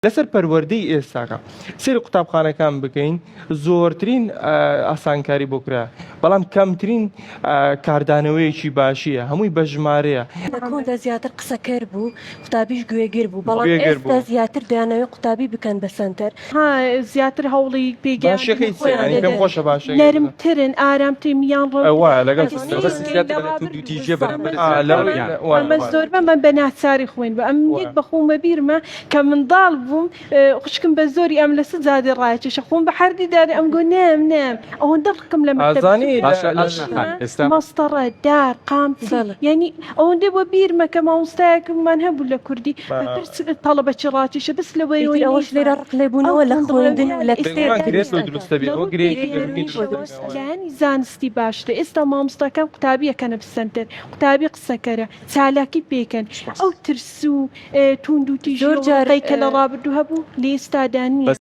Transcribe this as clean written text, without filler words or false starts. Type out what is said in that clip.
لەسەر پەروەردەی ئێستاکە سەیری قوتابخانەکان بکەین زۆرترین ئاسانکاری بۆ کرا بەڵام کەمترین کاردانەوەیەکی باشیە هەمووی بە ژمارەیە. لە کۆندا زیاتر قسەکەر بوو قوتابیش گوێگر بوو بەڵام گوێگر ئێستا بوو. زیاتر دەیانەوێت قوتابی بکەن بە سەنتەر. ها زیاتر هەوڵی پێگەیاندنی باشەکەی چیە خۆیان یانی پێم دەدەن خۆشە باشەکەی بزانم. نەرمترن ئارامترن میان ئە وایە لەگەڵ ڕەوترن مەبەستی ئەزانی زیاتر لە لە ڕابردوو توندوتیژیە بەرامبەر ئا زیاتر لە قوتابیان. وایە ئەمە وایە زۆربە من بە ناچاری خوێن بوو ئەم یەک وایە. بە خۆم بە بیرمە کە منداڵ بووم خوشکم بە زۆری ئەم لەسە جادەی ڕایەکێشا خۆم بە حەردی دارێ ئەم گۆ نەم نەم ئەوەندە ڕقم لە مەکتەب ئازانی چونکە لە باشە لە ئاشنا خان ئێستا مەستەڕە دار قامچی بەڵێ. یانی ئەوەندە بۆ بیرمە کە مامۆستایەکمان هەبوو لە کوردی بە پرس تەڵەبە چی ڕاکێشە بەس لە ئیتر وەرەوەی ئەوەش لێرە نەیزانی ڕق لێبوونەوە ئەو لە خوێندن توندڕەویە و لە لە کتێب بێگومان ئێستادا گرێت نییە لۆ دروست دروست ئەکا. دەبێ لە ئەوە ڕووی گرێیەکی دەروونی دەروونیشەوە دروست دەبێ وایە. لایەنی زانستی باشترە ئێستا مامۆستاکان قوتابیەکەنە بسەنتەر قوتابی قسەکەرە چالاکی پێکەن سوپاس. ئەو ترس و توندوتیژی زۆر و جار ڕقەی کە لە ڕابردوو هەبوو لە ئێستادا نییە. بەس.